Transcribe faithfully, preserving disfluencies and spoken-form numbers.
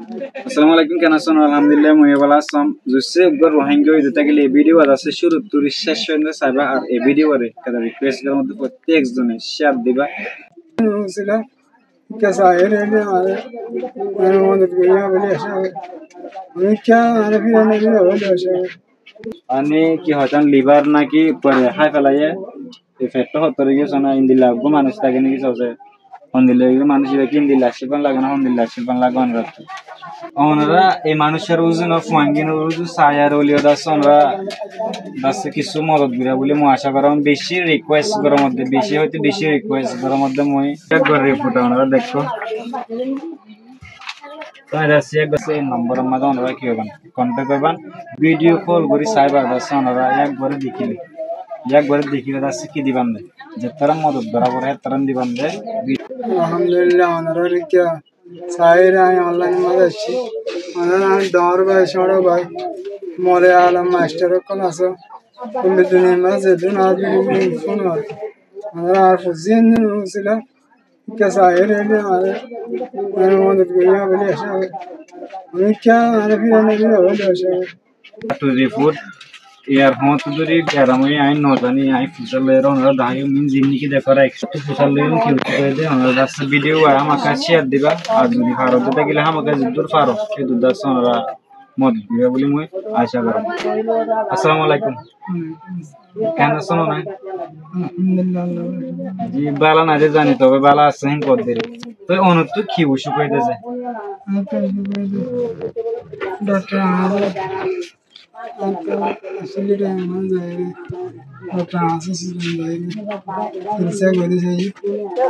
Assalamu alaikum, ken asón? Alhamdulillah, mui bála así. Zusi uggwá Rohingya ói tákile e video ar asé cúru turi céc foijjonto saiba, ar e video re keda request gorór modde fottí ekzone share diba. Sila, ke sair ele are, are modot goriba buli asha. Ami kya are fira na diba buli asha. Ani ki hoitan liver naki pore hái felaiye, e fetto hottor ói giyé na, endilla uggwá manúic táke naki sose. Hondilla uggwá manúic iba ki endilla asé fán lage na, hondilla asé fán lage onorar. Onora e manúic or uzu no, fuain gin or uzu sai ar oliyot asé, onora dasse kissú modot goriba buli mui asha gorí. Beci request gorór modde, beci hoite beci request gorór modde mui ek gori report onora dekko. Tói dasse ek dasse nombor or modde onora ki goríban, contact goríban, video call gori saiba dasse onora ek gori dekile, ek gori dekile dasse ki diban de, ze tara modot gora fore he tara diban de. Alhamdulillah, onora rikka sair ai online maze así, onora ai dor bái, soro bái, mole alam master okkol asé, kulle duniyar maze dun ar dun fun ar, onora ar fuzin usila. Ke sair ele are, are modot goriba buli asha. Ami kya are fira na diba buli asha. To report, iyar hot duri beram ói ain no zani, ain fusar loi ron ro dahai min zindigi dekar ek to fusar loi ki uti kore de, onora dasse video wa amaka share diba, ar zodi faro de tákile amaka zeddur faro, eddur dasse onora modot diba buli mui asha gorí. Assalamu alaikum. Ken asón? Alhamdulillah. Ji, bála nai de zani, tobe bála asé hín hoddúr. Toi onottu ki usuk ói de ze? Doctor Hasan, Doctor Hasan, Doctor Hasan, Doctor Hasan,